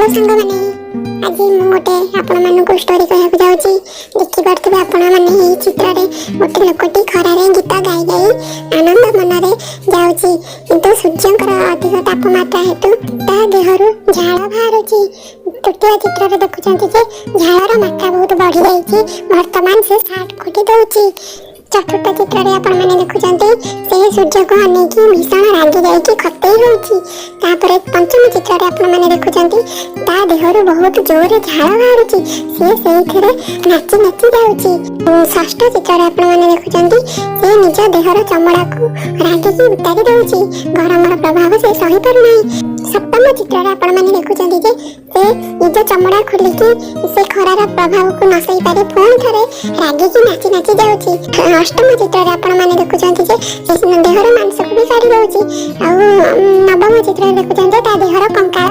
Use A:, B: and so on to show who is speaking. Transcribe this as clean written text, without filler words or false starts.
A: Hello ସାଙ୍ଗମାନେ, ଆଜି ମୁଁ ଗୋଟେ ଆପଣମାନଙ୍କୁ ଷ୍ଟୋରି କହିବାକୁ ଯାଉଛି। ଦେଖିପାରୁଥିବେ ଆପଣମାନେ, ଏହି ଚିତ୍ରରେ ଗୋଟେ ଲୋକଟି ଖରାରେ ଗୀତ ଗାଇ ଗାଇ ଆନନ୍ଦ ମନରେ ଯାଉଛି। କିନ୍ତୁ ସୂର୍ଯ୍ୟଙ୍କର ଅଧିକ ତାପମାତ୍ରା ହେତୁ ତା ଦେହରୁ ଝାଳ ବାହାରୁଛି। ତୃତୀୟ ଚିତ୍ରରେ ଦେଖୁଛନ୍ତି ଯେ ଝାଳର ମାତ୍ରା ବହୁତ ବଢ଼ିଯାଇଛି, ବର୍ତ୍ତମାନ ସେ ସାର୍ଟ ଖୋଲି ଦଉଛି। ଚତୁର୍ଥ ଚିତ୍ରରେ ଆପଣମାନେ ଦେଖୁଛନ୍ତି, ସେ ସୂର୍ଯ୍ୟକୁ ଅନେଇକି ଭୀଷଣ ରାଗି ଯାଇକି ଖତେଇ ହେଉଛି। ତାପରେ ପଞ୍ଚମ ଚିତ୍ରରେ ଆପଣମାନେ ଦେଖୁଛନ୍ତି, ତା ଦେହରୁ ବହୁତ ଜୋରରେ ଝାଳ ବାହାରୁଛି, ସିଏ ସେଇଥିରେ ନାଚି ନାଚି ଯାଉଛି। ଷଷ୍ଠ ଚିତ୍ରରେ ଆପଣମାନେ ଦେଖୁଛନ୍ତି, ସେ ନିଜ ଦେହର ଚମଡ଼ାକୁ ରାଗିକି ଉତାରି ଦଉଛି, ଗରମର ପ୍ରଭାବ ସେ ସହିପାରୁନାହିଁ। ସପ୍ତମ ଚିତ୍ରରେ ଆପଣମାନେ ଦେଖୁଛନ୍ତି ଯେ ସେ ନିଜ ଚମଡ଼ା ଖୋଲିକି ସେ ଖରାର ପ୍ରଭାବକୁ ନ ସହିପାରି ପୁଣି ଥରେ ରାଗିକି ନାଚି ନାଚି ଯାଉଛି। ଅଷ୍ଟମ ଚିତ୍ରରେ ଆପଣମାନେ ଦେଖୁଛନ୍ତି ଯେ ସେ ଦେହର ମାଂସକୁ ବି କାଢି ଦଉଛି। ଆଉ ନବମ ଚିତ୍ରରେ ଦେଖୁଛନ୍ତି ଯେ ତା ଦେହର କଙ୍କାଳ